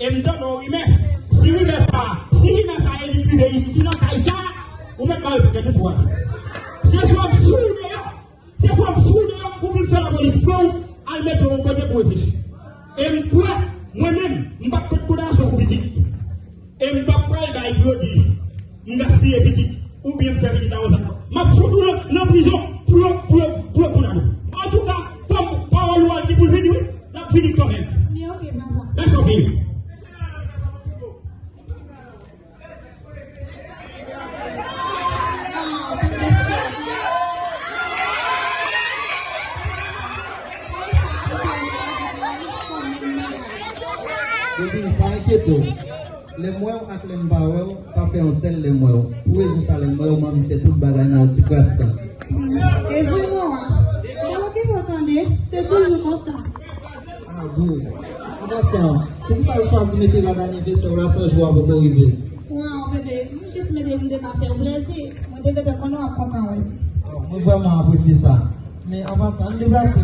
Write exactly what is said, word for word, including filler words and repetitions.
E m tande yon rimè. Si rimè sa, si rimè sa e li ki rive isi nan kay sa, ou mèt ba yo pètèt ou pran. Se swa m sou deyò, se swa m sou deyò, ou vin fè lapolis pran w, al mete w yon kote pou reflechi. E m kwè, mwen menm, m p ap pran kondanasyon pou pitit. E m p ap pral bay pou yo di m gaspiye pitit, oubyen m fè pitit la yon zak. M ap fout ou nan, nan prizon pou yo, pou yo, pou yo konn a nou. Antouka, kòm pawòl ou a di pou l vini, wi, l ap vini kanmenm. Li oke, papa. That's okay. Baby, pa enkyete w. Lè m wè w ak lè m pa wè w, sa fè yon sèl lè m wè w. Pou rezon sa, lè m wè w, m anvi fè tout bagay nan yon ti kras tan. E vre, Moa. Mwen okipe w tande, se toujou konsa. Ah, bon. An pasan, poukisa w chwazi mete dat anivèsè w la san jou a poko rive? Waw, bebe, m jis mete pou m te ka fè w plezi. Mwen te gentan konnen w ap kontan wè m. Ah, mwen vrèman apresye sa. Men an pasan, ann deplase.